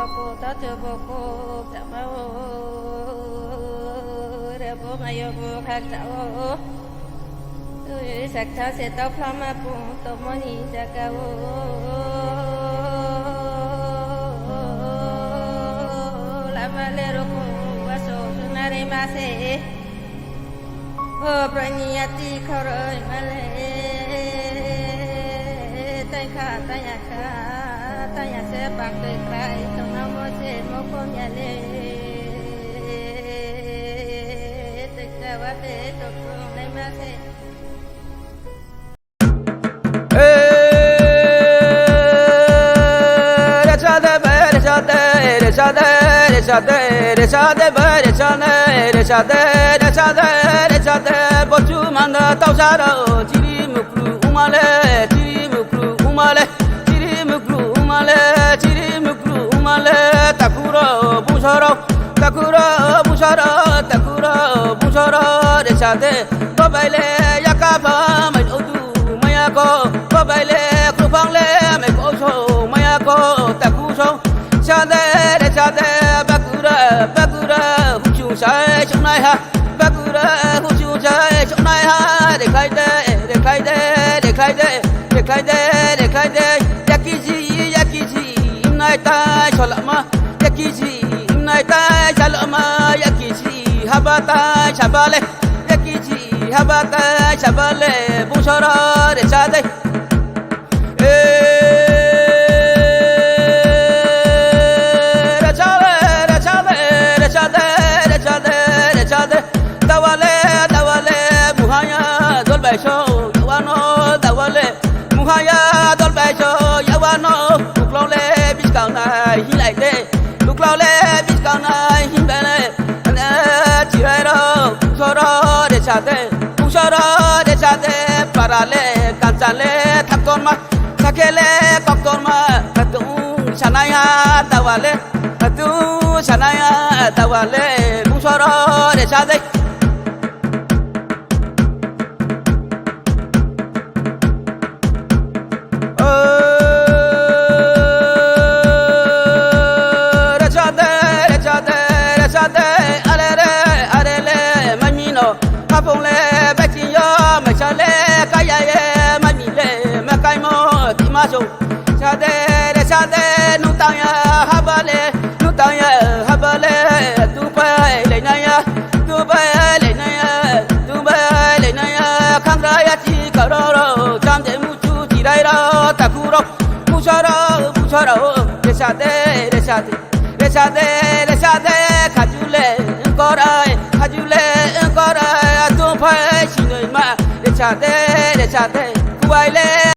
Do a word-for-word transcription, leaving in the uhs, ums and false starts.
Bo ta chu bo ko brahma o, re bo mayo bo khakcha o. Tui sakta se tau phlama pung tomo ni jaga o. Lama le rokong waso sunare ma se. O broi ni yati khoroi ma le. Tang kha, tang ya kha, tang ya se pang tui krai, tong namo se mo kom ya le. Tui kha wa te tong nai ma se. Bo chu manda tau sa rao, chiri mukru ongma le, chiri mukru ongma le, chiri mukru ongma le, chiri mukru ongma le, takhu rao, bungso rao, takhu rao, bungso rao, takhu rao, bungso rao, resa de. Bo bai le yakha pha mai no du maya kho, bo bai le kruphang le mai kho so maya kho, takhu so. Sa de, resa de, bakura, bakura, huchu sai, sunai ha. Bakura, huchu sai, sunai ha. Rekhlai de, rekhlai de, rekhlai de, rekhlai de, rekhlai de. Yakiji, yakiji, nai tai salama. Yakiji, nai tai salama. Yakiji, haba tai saba le. Yakiji, haba tai saba le. Bungso rao resa de. E, resa de, resa de, resa de, resa de, resa de. Dawa le, dawa le, muhaya dol bai so, dawa no, dawa le. Muhaya dol bai so, yawa no, uklau le, biskang nai, hinglai de. Uklau le, biskang nai, hinglai le. Ane, chirai rao, bungso rao resa de, bungso rao resa de, para le, kancha le, thaptorma, sakhe le, koktorma, hatung sanai ha, dawa le, hatung sanai ha, dawa le, bungso rao resa de. O, resa de, resa de, resa de, are re, are le, mai mi no, haphung le, bachi yo, maisa le, kaya ye, mai mi le, ma kaimo, tima so. Sa de, resa de, nung tang ya, haba le, nung tang ya, haba le, tu pai le nai ya, tu pai le nai ya, tu pai le nai ya, khangra ya chi ka rao rao, cham de mu chu chirai rao, takhu rao, bungso rao, bungso rao, resa de, resa de, resa de, resa de, khaju le, korai, khaju le, korai, tu pai sinoi ma, resa de, resa de,